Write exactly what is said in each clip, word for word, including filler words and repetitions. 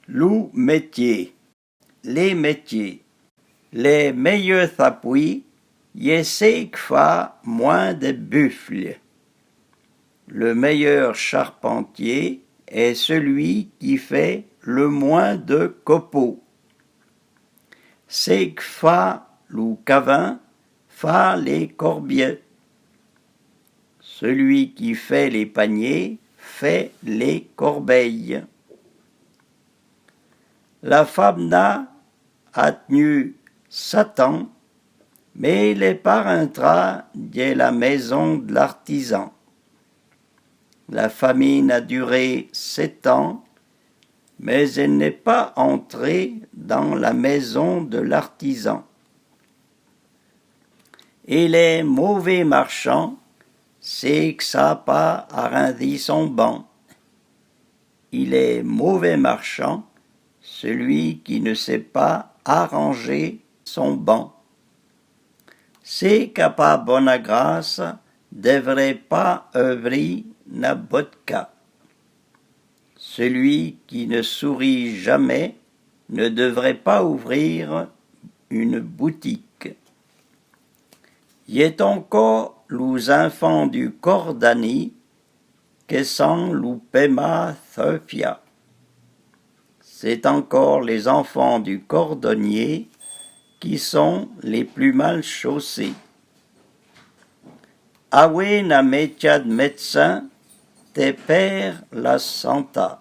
Lou métié. Lé métié. Lé méyeu apouì y è sé k'fâ mwin de bufle. Le meilleur charpentier est celui qui fait le moins de copeaux. Sé k'fâ lou kavin fâ lé korbyè. Celui qui fait les paniers fait les corbeilles. La famna a tnu sat an, mé l'è pâ rintrâ dyè la maizon de l'artizan. La famine a duré sept ans, mais elle n'est pas entrée dans la maison de l'artisan. Il est mauvais marchand, sé k'sâ pâ arindzi son ban. Il est mauvais marchand, celui qui ne sait pas arranger son banc. Sé k'a pâ bona grâce devrait pas uvri na botka. Celui qui ne sourit jamais ne devrait pas ouvrir une boutique. Y è ankor lou zinfan du kordani ke son lou pé mâ seufya. C'est encore les enfants du cordonnier qui sont les plus mal chaussés. Awé na métya de médsin, te pêr la santâ.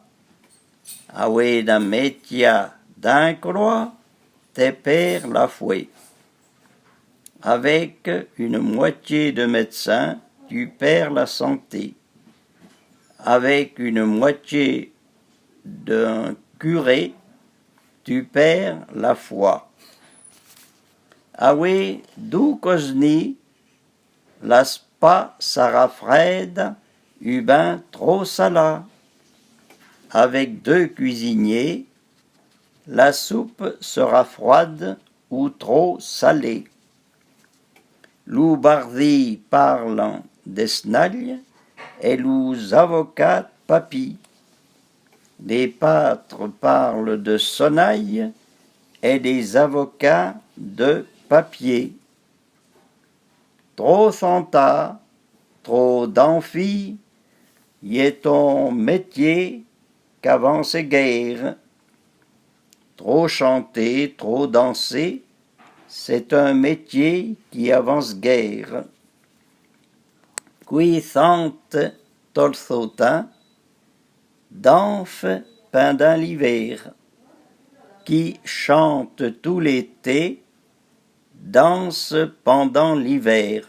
Awé na métya d'inkroa, te pêr la fwé. Avec une moitié de médecin, tu perds la santé. Avec une moitié d'un curé, tu perds la foi. Awé dou kozni, la spa sara frèda u bin tro salâ. Avec deux cuisiniers, la soupe sera froide ou trop salée. Lou bardzi parlan de snalye è lou zavoka de papi. Les pâtres parlent de sonnailles et les avocats de papier. Tro santâ, tro danfi, y è on métye k'avanse guéra. Trop chanter, trop danser, c'est un métier qui avance guère. Ki sante tot le tan, danfe pendin l'ivêr. Qui chante tout l'été, danse pendant l'hiver.